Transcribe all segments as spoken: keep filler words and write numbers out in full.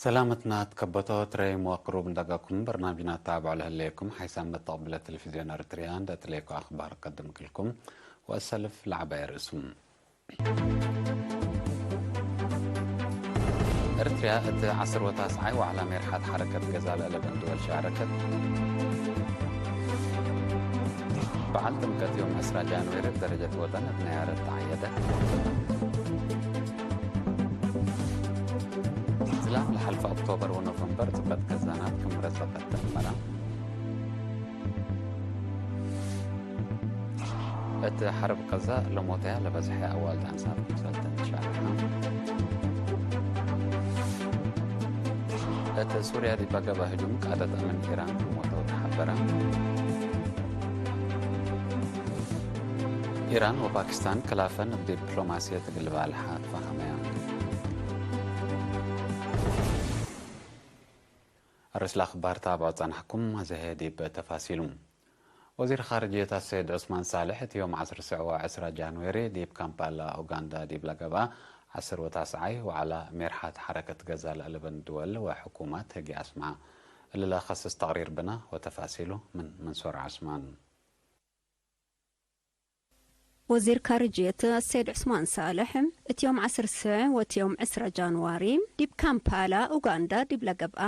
ሰላመትና ትከበቶ ትረይም ወቅሩብ እንደገኩም በርናምጅና ታብዖ ለህሌኩም ሓይሳም መተቅብለ ቴሌቪዝዮን ኤርትርያ እንደ እትሌኮ አክባር ቀድም ክልኩም ወእሰልፍ ለዐባይ ርእሱም። ኤርትርያ እት ዐስር ወታስዓይ ወዐላ ሜርሓት ሐረከት ገዛ ለእለበን ድወል ሻረከት። በዓል ጥምቀት ዮም ዕስራ ጃንዌሪ እብ ደረጀት ወጠን እብ ነያረት ተዐየደ። ዝላም ለሐልፈ ኦክቶበር ወኖቨምበር ጥምቀት ገዛናት ክም ረዘቀት ተአመረ። እት ሐርብ ቀዛ ለሞተያ ለበዝሐ አዋልድ አንሳብ ክምሰል ተንትሻርሐ። እት ሱርያ ዲብ ለገብአ ህጁም ቃደት አምን ኢራን ክም ሞተው ተሐበረ። ኢራን ወፓኪስታን ክላፈን እብ ዲፕሎማስየት እግል ልባልሐ ትፋሀመያ። አርእስ ለአክባር ታብዖ ጸናሕኩም፣ አዜ ህዬ ዲብ ተፋሲሉ። ወዚር ካርጅየት አሰይድ ዑስማን ሳልሕ፣ እት ዮም ዐስር ሰዕ ወዕስራ ጃንዌሪ ዲብ ካምፓላ ኡጋንዳ ዲብ ለገብአ ዐስር ወታስዓይ ወዐላ ሜርሓት ሐረከት ገዛ ለአለበን ድወል ወሕኩማት ህግየ አስምዐ። እሊ ለከስስ ተቅሪር ብነ ወተፋሲሉ ምን መንሱር ዑስማን። ወዚር ካርጅየት አሰይድ ዑስማን ሳልሕ፣ እት ዮም ዐስር ሰዕ ወእት ዮም ዕስራ ጃንዋሪ ዲብ ካምፓላ ኡጋንዳ ዲብ ለገብአ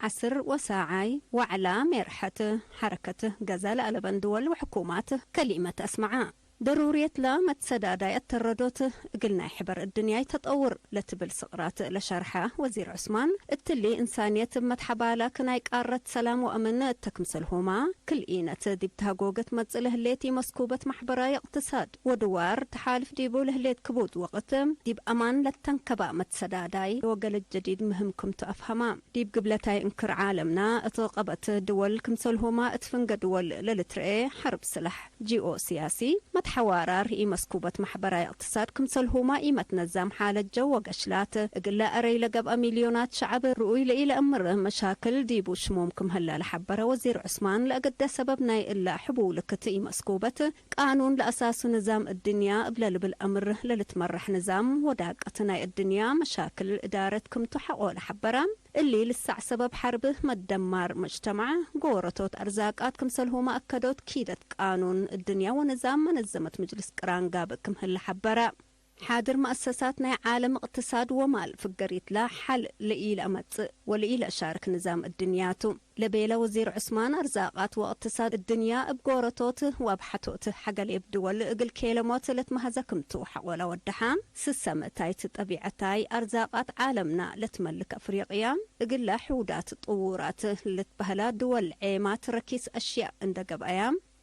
ዐስር ወሳዓይ ወዐላ ሜርሐት ሐረከት ገዛ ለአለበን ድወል ወሕኩማት ከሊመት አስመዐ። ደሩርየት ለመትሰዳዳይ አተረዶት እግል ናይ ሕበር እድንያይ ተጠውር ለትብል ስቅራት ለሸርሐ ወዚር ዑስማን፣ እትሊ እንሳንየት እብ መትሐባላክ ናይ ቃረት ሰላም ወአምን እተ ክምሰልሁማ፣ ክልኢነት ዲብ ተህጎገት መጽእ ለህሌት ኢመስኩበት ማሕበራይ እቅትሳድ ወድዋር ተሓልፍ ዲቡ ለህሌት ክቡድ ወቅት፣ ዲብ አማን ለተንከባ መትሰዳዳይ ወገለድ ጀዲድ ምህም ክምቱ አፍሀማ። ዲብ ግብለታይ እንክር ዓለምና እት ቀበት ድወል ክምሰልሁማ እት ፍንገ ድወል ለልትረኤ ሐርብ ስላሕ፣ ጂኦሲያሲ፣ መትሐዋራር ኢመስኩበት ማሕበራይ እቅትሳድ ክምሰልሁማ ኢመትነዛም ሓለት ጀው ወገሽላት እግለ አረይ ለገብአ ሚልዮናት ሸዐብ ርኡይ ለኢለአምር መሻክል ዲቡ ሽሞም ክም ህለ ለሐበረ ወዚር ዑስማን፣ ለእግደ ሰበብ ናይ እለ ሕቡልክት ኢመስኩበት ቃኑን ለአሳሱ ንዛም እድንያ እብለ ልብል አምር ለልትመራሕ ንዛም ወዳቀት ናይ እድንያ መሻክል እዳረት ክምቱ ሐቆ ለሐበረ። እሊ ልሳዕ ሰበብ ሐርብ መደማር ሙጅተማዕ፣ ጎረቶት አርዛቃት ክምሰልሁመ አከዶት ኪደት ቃኑን እድንያ ወንዛም መነዘመት ምጅልስ ቅራን ጋብእ ክም ህለ ሐበረ። ሓድር መአሰሳት ናይ ዓለም እቅትሳድ ወማል ፍገሪትለ ሐል ለኢለአመጽእ ወለኢለአሻርክ ንዛም እድንያቱ። ለቤለ ወዚር ዑስማን፣ አርዛቃት ወእቅትሳድ እድንያ እብ ጎረቶት ወአብሐቶት ሐገሌብ ድወል እግል ኬለሞት ለትመሀዘ ክምቱ ሐቆለ ወደሐ። ስሰመ እታይት ጠቢዐታይ አርዛቃት ዓለምና ለትመልክ አፍሪቅያ፣ እግለ ሕውዳት ጥዉራት ለትበህላ ድወል ዔማት ረኪስ አሽያእ እንደ ገብአያ፣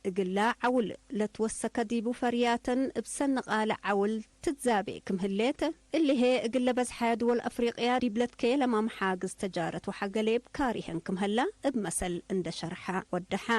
እግለ ዐውል ለትወሰከ ዲቡ ፈርያተን እብ ሰኒ ቃለ ዐውል ትትዛቤ ክም ህሌት፣ እሊ ህዬ እግለ በዝሐ ድወል አፍሪቅያ ዲብ ለትኬለማ መሓግዝ ተጃረት ወሐገሌብ ካሪሀን ክም ሀላ እብ መሰል እንደ ሸርሐ ወደሐ።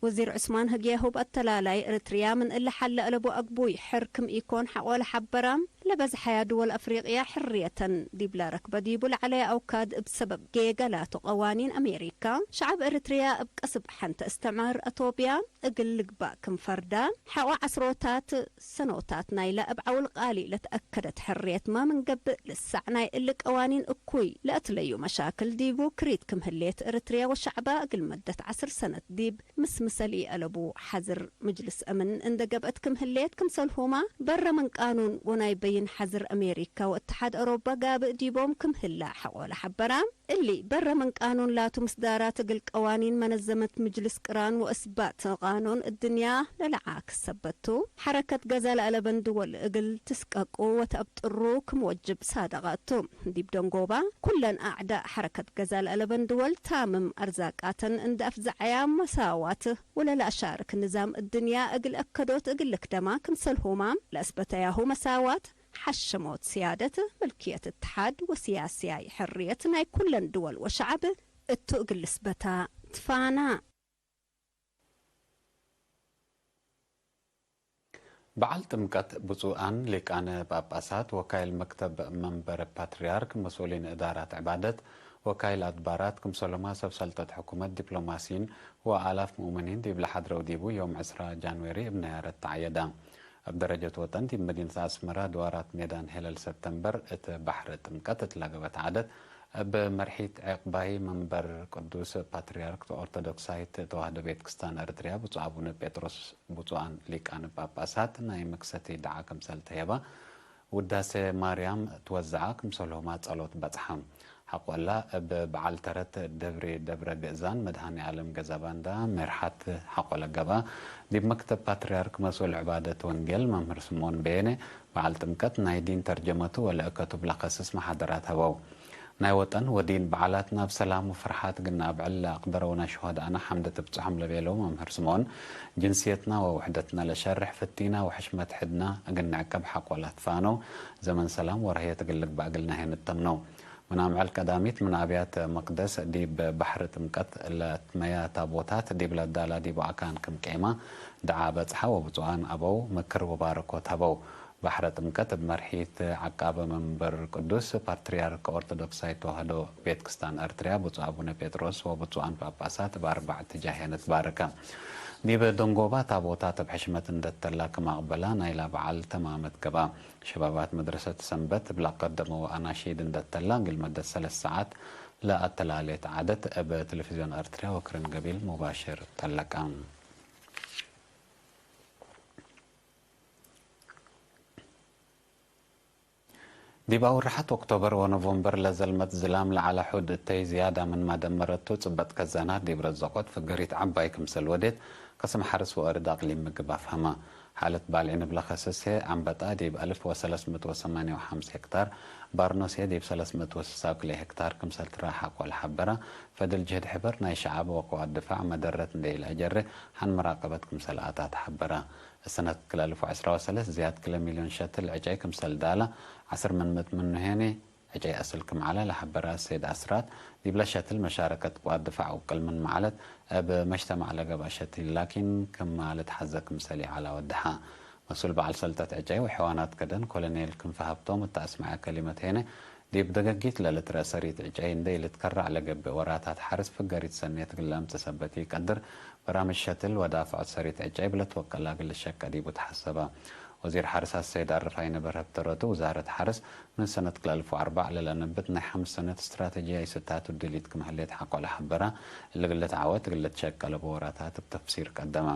ወዚር ዑስማን ህግያሁ፣ እብ አተላላይ ኤረትርያ ምን እሊ ሐል ለአለቡ አግቡይ ሕር ክም ኢኮን ሐቆ ለሐበረ፣ ለበዝሐያ ድወል አፍሪቅያ ሕርየተን ዲብለ ረክበ ዲቡ ለዐለየ አውካድ እብ ሰበብ ጌገ ላቱ ቀዋኒን አሜሪካ፣ ሸዐብ ኤረትርያ እብ ቀስብ ሐንተ እስትዕማር አቶብያ እግል ልግባእ ክም ፈርዳ፣ ሐቆ ዐስሮታት ሰኖታት ናይለ እብ ዐውል ቃሊ ለተአከደት ሕርየትመ ምን ገብእ፣ ልሳዕ ናይ እሊ ቀዋኒን እኩይ ለአትለዩ መሻክል ዲቡ ክሪት ክም ህሌት፣ ኤረትርያ ወሸዕባ እግል መደት ዐስር ሰነት ዲብ ምስምሰል ኢአለቡ ሐዝር ምጅልስ አምን እንደ ገብአት ክም ህሌት፣ ክምሰልሁመ በረ ምን ቃኑን ወናይ በይን ሐዝር አሜሪካ ወእትሓድ አውሮባ ጋብእ ዲቦም ክም ህላ ሐቆለ ሐበራ። እሊ በረ ምን ቃኑን ላቱ ምስዳራት እግል ቀዋኒን መነዘመት ምጅልስ ቅራን ወእስባት ቃኑን እድንያ ለለዓክስ ሰበት ቱ። ሐረከት ገዛ ለአለበን ድወል እግል ትስቀቁ ወተአብጥሩ ክም ወጅብ ሳደቀ ቱ። ዲብ ደንጎባ፣ ኩለን አዕዳእ ሐረከት ገዛ ለአለበን ድወል ታምም አርዛቃተን እንደ አፍዘዐያ መሳዋት ወለለአሻርክ ንዛም እድንያ እግል አከዶት እግል ልክደማ ክምሰልሁማ ለአስበተያሁ መሳዋት፣ ሐሸሞት፣ ስያደት፣ ምልክየት፣ እትሓድ ወስያስያይ ሕርየት ናይ ኩለን ድወል ወሸዐብ እቱ እግል ልስበታ ትፋና። በዓል ጥምቀት ብፁዓን ሊቃነ ጳጳሳት፣ ወካይል መክተብ መንበር ፓትርያርክ፣ መስኡሊን እዳራት ዕባደት፣ ወካይል አድባራት፣ ክምሰልሁመ ሰብ ሰልጠት ሕኩመት፣ ዲፕሎማሲን ወአላፍ ሙእምኒን ዲብ ለሐድረው ዲቡ ዮም ዕስራ ጃንዌሪ እብ ነያረት ተዐየደ። እብ ደረጀት ወጠን ዲብ መዲነት አስመራ ድዋራት ሜዳን ሄለል ሰብተምበር እት በሐር ጥምቀት እት ለገብአት ዓደት እብ መርሒት ዔቅባይ መንበር ቅዱስ ፓትርያርክ ኦርቶዶክሳይት ተዋህዶ ቤት ክስታን ኤርትርያ ብፁዕ አቡነ ጴጥሮስ፣ ብፁዓን ሊቃነ ጳጳሳት ናይ መክሰቲ ደዓ ክምሰል ተሄባ፣ ውዳሴ ማርያም ትወዘዓ፣ ክምሰልሁማ ጸሎት በጽሐ። ሐቆላ እብ በዓል ተረት ደብሪ ደብረ ግእዛን መድኃኔ ዓለም ገዛባንዳ ሜርሓት ሐቆለ ገብአ። ዲብ መክተብ ፓትርያርክ መስኡል ዕባደት ወንጌል መምህር ስምዖን በየነ፣ በዓል ጥምቀት ናይ ዲን ተርጀመቱ ወለእከቱ እብ ለከስስ መሓደራት ሀበው። ናይ ወጠን ወዲን በዓላት ናብ ሰላም ወፍርሓት እግል ነአብዕል ለአቅደረውነ ሹሀድአነ ሐምድ ትብጽሖም ለቤለው መምህር ስምዖን፣ ጅንስየትና ወውሕደትና ለሸርሕ ፍቲና ወሕሽመት ሕድና እግል ንዕቀብ ሐቆ ለትፋነው፣ ዘመን ሰላም ወረህየት እግል ልግበእ እግል ነሀይ ንተምነው። ምን አምዕል ቀዳሚት ምን አብያተ መቅደስ ዲብ በሕር ጥምቀት ለትመያ ታቦታት ዲብ ለዳላ ዲቡ አካን ክም ቄማ ደዓ በጽሐ ወብፁዓን አበው ምክር ወባረኮት ሀበው። በሕረ ጥምቀት እብ መርሒት ዐቃበ መንበር ቅዱስ ፓትርያርክ ኦርቶዶክሳይት ተዋህዶ ቤት ክስታን ኤርትርያ ብፁዕ አቡነ ጴጥሮስ ወብፁዓን ጳጳሳት እብ አርበዕ እትጃህያን ትባረከ። ዲበ ደንጎባ ታቦታት እብ ሕሽመት እንደ ተላ ክም አቅበላ ናይላ በዓል ተማመት ገብአ። ሸባባት መድረሰት ሰንበት እብ ለቀደመው አናሺድ እንደ ተላ እግል መደት ሰለስ ሰዓት ለአተላሌት ዓደት እብ ቴሌቪዝዮን ኤርትርያ ወክርን ገቢል ሙባሽር ጠለቀ። ዲብ አውርሐት ኦክቶበር ወኖቨምበር ለዘልመት ዝላም ለዐለ ሑድ እተይ ዝያዳ ምንመ ደመረቱ፣ ጽበጥ ከዛናት ዲብ ረዘቆት ፍገሪት ዐባይ ክምሰል ወዴት ቅስም ሐርስ ወአርድ አቅሊም ምግብ አፍሀመ። ሓለት ባልዒን እብ ለከስስ ህዬ፣ ዐንበጣ ዲብ አልፍ ወሰለስ ምእት ወሰማንየ ወሐምስ ሄክታር፣ ባርኖስ ህዬ ዲብ ሰለስ ምእት ወስሳ ወክልኤ ሄክታር ክምሰል ትራሓቆ ለሐበረ፣ ፈድል ጅህድ ሕበር ናይ ሸዐብ ወቅዋት ድፋዕ መደረት እንዴ ኢለአጀሬ ሐን መራቀበት ክምሰል አታት ሐበረ። ሰነት ክል አልፍ ወዐስራ ወሰለስ ዝያድ ክለ ሚልዮን ሸትል ዕጨይ ክምሰል ዳለ፣ ዐስር ምን ምእት ምኑ ሄኔ ዕጨይ አስል ክም ዐለ ለሐበረ ሰይድ አስራት፣ ዲብለ ሸትል መሻረከት ቅዋት ድፋዕ ውቅል ምንመ ዐለት፣ እብ መጅተማዕ ለገብአ ሸትል ላኪን ክም ልትሐዘ ክምሰል ይዐለ አወድሐ። መስኡል በዐል ሰልጠት ዕጨይ ወሐይዋናት ከደን ኮሎኔል ክንፈ ሀብቶም እተ አስመዐ ከሊመት ሄነ፣ ዲብ ደገጊት ለልትረአ ሰሪት ዕጨይ እንዴ ኢልትከረዕ ለገብእ ወራታት ሐርስ ፍገሪት ሰኔት እግል ለአምጽእ ሰበት ኢቀድር፣ በራምጅ ሸትል ወዳፍዖት ሰሪት ዕጨይ እብ ለትወቀላ እግል ልሸቀ ዲቡ ተሐሰበ። ወዚር ሐርስ አሰይድ አረፋይነ በርሀ እብ ተረቱ፣ ውዛረት ሐርስ ምን ሰነት ክልኤ አልፍ ወአርበዕ ለለአነብት ናይ ሐምስ ሰነት እስትራተጅያይ ስታቱ ድሊት ክም ህሌት ሐቆ ለሐበረ፣ እሊ እግል ልትዓወት እግል ልትሸቀ ለቡ ወራታት እብ ተፍሲር ቀደመ።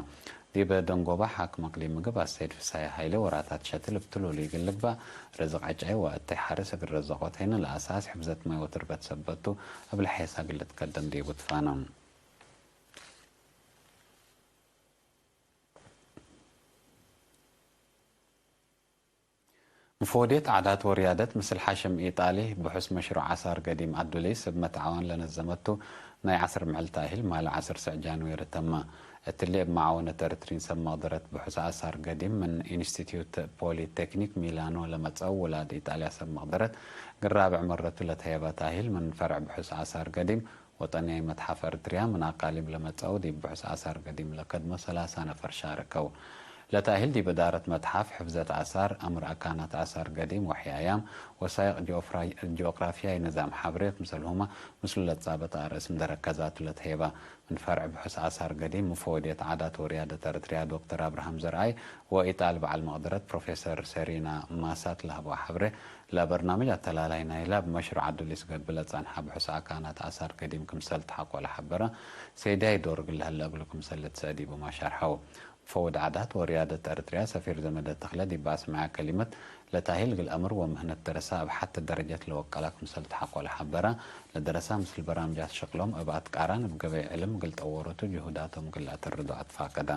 ዲበ ደንጎባ ሓክም አቅሊም ምግብ አሰይድ ፍሳዬ ሃይሌ፣ ወራታት ሸትል እብ ትሉሉይ እግል ልግበእ፣ ርዝቅ ዕጨይ ወእተይ ሐርስ እግል ረዘቆት ሄነ ለአሳስ ሕፍዘት ማይ ወትርበት ሰበት ቱ፣ እብ ለሔሳ እግል ልትከደም ዲቡ ትፋነ። ምፎድየት ዓዳት ወርያደት ምስል ሐሽም ኢጣሊ ብሑስ መሽሩዕ አሳር ገዲም አዱሊስ እብ መትዓዋን ለነዘመቱ ናይ ዐስር ምዕል ታእሂል ማለ ዐስር ስዕ ጃንዌሪ ተመ። እትሊ እብ መዓወነት ኤረትሪን ሰብ መቅደረት ብሑስ አሳር ገዲም ምን ኢንስቲትዩት ፖሊቴክኒክ ሚላኖ ለመጽአው ውላድ ኢጣልያ ሰብ መቅደረት እግል ራብዕ መረቱ ለተሄበ ታእሂል ምን ፈርዕ ብሑስ አሳር ገዲም ወጠንያይ መትሓፍ ኤረትርያ ምን አቃሊም ለመጽአው ዲብ ብሑስ አሳር ገዲም ለከድሞ ሰላሳ ነፈር ሻረከው። ለታእሂል ዲብ እዳረት መትሓፍ፣ ሕፍዘት አሳር፣ አምር አካናት አሳር ገዲም ወሕያያም፣ ወሳይቅ ጂኦፍራ-፣ ጂኦግራፍያይ ንዛም ሐብሬ ክምሰልሁመ ምስሉ ለትጻበጠ አርእስ እንዴ ረከዛቱ ለትሄባ። ምን ፈርዕ ብሑስ አሳር ገዲም ምፈወድየት ዓዳት ወርያደት ኤረትርያ ዶክተር አብርሃም ዘርአይ ወኢጣል በዐል መቅደረት ፕሮፌሰር ሰሪና ማሳት ለሀበው ሐብሬ፣ ለበርናምጅ አተላላይ ናይላ እብ መሽሩዕ አዱሊስ ገብእ ለጸንሐ ብሑስ አካናት አሳር ገዲም ክምሰል ተሐቆ ለሐበረ፣ ሴድያይ ዶር እግል ለህለ እግሉ ክምሰል ልትሰእ ዲቡም አሻርሐው። ፈውድ ዓዳት ወርያደት ኤረትርያ ሰፊር ዘመደ ተክለ ዲብ አስመዐ ከሊመት፣ ለታሂል እግል አምር ወምህነት ደረሳ እብ ሐቲ ደረጀት ለወቀላ ክምሰል ተሐቆ ለሐበረ፣ ለደረሳ ምስል በራምጃት ሸቅሎም እብ አትቃራን እብ ገበይ ዕልም እግል ጠወሩቱ ጅሁዳቶም እግል ለአተርዶ አትፋቀደ።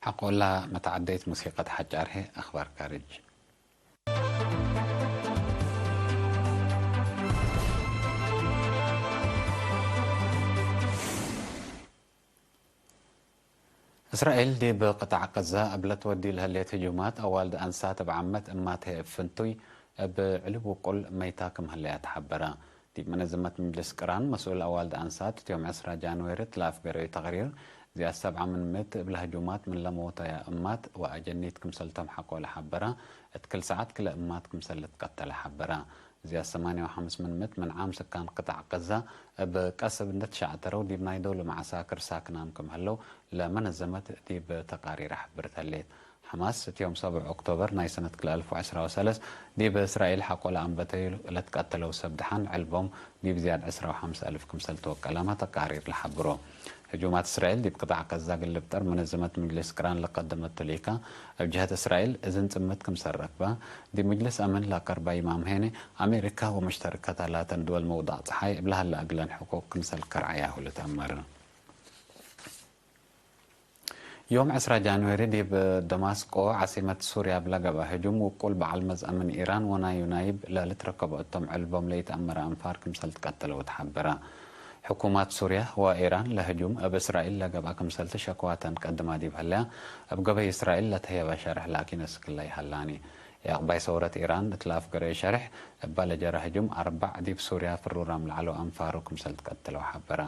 ሐቆላ መተዓደይት ሙሲቀት ሐጫር ህይ አኽባር ካርጅ። እስራኤል ዲብ ቅጣዕ ቀዛ እብ ለትወዲ ለህሌት ህጁማት አዋልድ አንሳት እብ ዓመት እማት ህይ እብ ፍንቱይ እብ ዕሊ ውቁል መይታ ክም ህለያ ተሐበረ። ዲብ መነዘመት ምጅልስ ቅራን መስኡል አዋልድ አንሳት እት ዮም ዕስራ ጃንዌሪ እት ለአፍገረዩ ተቅሪር፣ ዝያድ ሰብዓ ምን ምእት እብለ ህጁማት ምን ለመውተያ እማት ወአጀኒት ክምሰልቶም ሐቆ ለሐበረ፣ እት ክል ሰዓት ክለ እማት ክምሰል ልትቀተለ ሐበረ። ዝያድ ሰማንያ ወሐምስ ምን ምእት ምን ዓም ስካን ቅጣዕ ቀዛ እብ ቀስብ እንዴ ትሸዕተረው ዲብ ናይ ዶሉ መዓሳክር ሳክናም ክም ህለው ለመነዘመት ዲብ ተቃሪራ ሕብርት ህሌት። ሐማስ እት ዮም ሰብዕ ኦክቶበር ናይ ሰነት ክልኤ አልፍ ወዕስራ ወሰለስ ዲብ እስራኤል ሐቆ ለአንበተዩ ለትቀተለው ሰብ ደሓን ዕልቦም ዲብ ዝያድ ዕስራ ወሐምስ አልፍ ክምሰል ትወቀላመ ተቃሪር ለሐብሮ። ህጁማት እስራኤል ዲብ ቅጣዕ ቀዛ እግል ልብጠር መነዘመት ምጅልስ ቅራን ለቀደመቱ ሊካ፣ እብ ጀሀት እስራኤል እዝን ጽምት ክምሰል ረክበ፣ ዲብ ምጅልስ አምን ለቀርበ ኢማም ሄኔ፣ አሜሪካ ወመሽተርከተ ላተን ድወል መውዳዕ ጸሓይ እብ ለሀለ እግለን ሕቁቅ ክምሰል ከርዐያሁ ልትአመር። ዮም ዕስራ ጃንዌሪ ዲብ ደማስቆ ዓሲመት ሱርያ እብ ለገብአ ህጁም ውቁል በዐል መዝ አምን ኢራን ወናዩ ናይብ ለልትረከቦ እቶም ዕልቦም ለኢተአመረ አንፋር ክምሰል ትቀተለው ተሐበረ። ሕኩማት ሱርያ ወኢራን ለህጁም እብ እስራኤል ለገብአ ክምሰልቲ ሸክዋተን ቀድማ ዲብ ህለያ፣ እብ ገበይ እስራኤል ለተህየበ ሸርሕ ላኪን እስክለ ይሀላኒ። የአቅባይ ሰውረት ኢራን እት ለአፍገረዩ ሸርሕ፣ እበ ለጀረ ህጁም አርበዕ ዲብ ሱርያ ፍሩራም ለዐለው አንፋሩ ክምሰል ትቀተለው ሐበረ።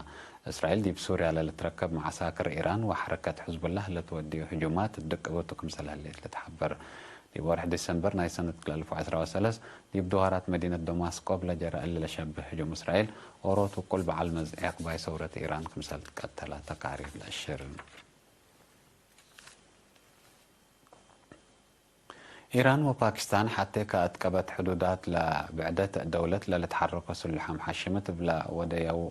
እስራኤል ዲብ ሱርያ ለልትረከብ መዓሳክር ኢራን ወሐረከት ሕዝቡላህ ለትወድዩ ህጁማት ድቅቡቱ ክምሰል ህሌት ልትሐበር። ዲብ ወርሕ ዲሰምበር ናይ ሰነት ክልኤ አልፍ ወዐስራ ወሰለስ ዲብ ድዋራት መዲነት ደማስቆ እብ ለጀረ እሊ ለሸብህ ህጁም እስራኤል ኦሮት ውቁል በዐል መዝ ዔቅባይ ሰውረት ኢራን ክምሰል ትቀተለ ተቃሪር ለአሽር። ኢራን ወፓኪስታን ሐቴ ከአትቀበት ሕዱዳት ለብዕደት ደውለት ለልትሐረኮ ስሉሐም ሐሽምት እብ ለወደየው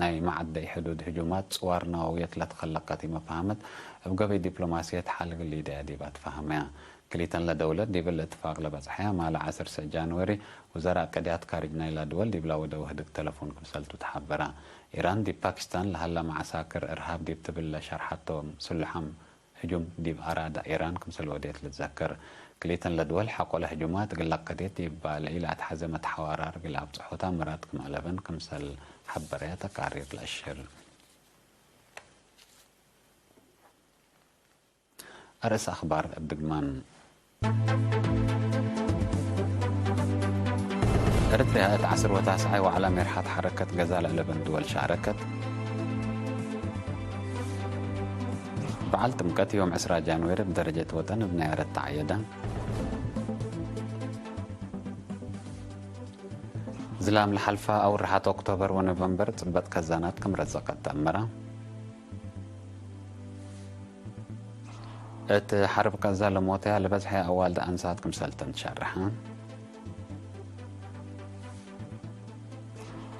ናይ መዐደይ ሕዱድ ህጁማት ጽዋር ነወውየት ለትከለቀት ኢመፋህመት እብ ገበይ ዲፕሎማስየት ሐል እግል ሊደያ ዲብ አትፋህመያ። ክሊተን ለደውለት ዲብ እሊ እትፋቅ ለበጽሐያ ማለ ዐስር ሰዕ ጃንወሪ፣ ውዘራእ ቅድያት ካርጅ ናይላ ድወል ዲብላ ወደው ህድግ ተለፎን ክምሰልቱ ተሐበረ። ኢራን ዲብ ፓኪስታን ለሀላ መዓሳክር እርሃብ ዲብ ትብል ለሸርሐቶም ስሉሐም ህጁም ዲብ አራዳ ኢራን ክምሰል ወዴት ልትዘከር። ክሊተን ለድወል ሐቆለ ህጁማት እግል ለቀዴት ዲብ ለኢለአትሐዘ መትሐዋራር እግል አብጽሖታ ምራድ ክም አለበን ክምሰል ሐበረያ ተቃሪር ለአሽር። አርእስ አክባር እብ ድግማን። ኤረትርያ እት ዐስር ወታስዓይ ወዐለ ሜርሐት ሐረከት ገዛ ለአለበን ድወል ሻረከት። በዐል ጥምቀት ዮም ዕስራ ጃንዌሪ እብ ደረጀት ወጠን እብ ነያረት ተዐየደ። ዝላም ለሐልፈ አውርሐት ኦክቶበር ወኖቨምበር ጽበጥ ከዛናት ክም ረዘቀት ተአመረ። እት ሐርብ ቀዛ ለሞተያ ለበዝሐ አዋልድ አንሳት ክምሰልተን ትሸረሐ።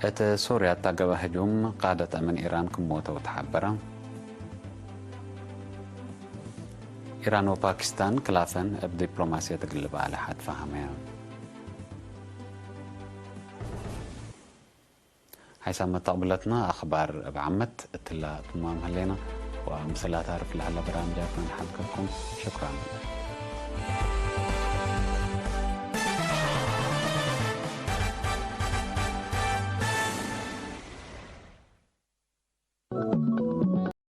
እት ሱርያ እተ ገብአ ህጁም ቃደት አምን ኢራን ክም ሞተው ተሐበረ። ኢራን ወፓኪስታን ክላፈን እብ ዲፕሎማስየት እግል ልባልሕ አትፋሀመያ። ሐይሳም መተቅብለትነ አክባር እብ ዓመት እትለ ትማም ህሌነ፣ ወምስል አታርፍ ለሀለ በራምጃትነ ንሓልከኩም። ሽክራን።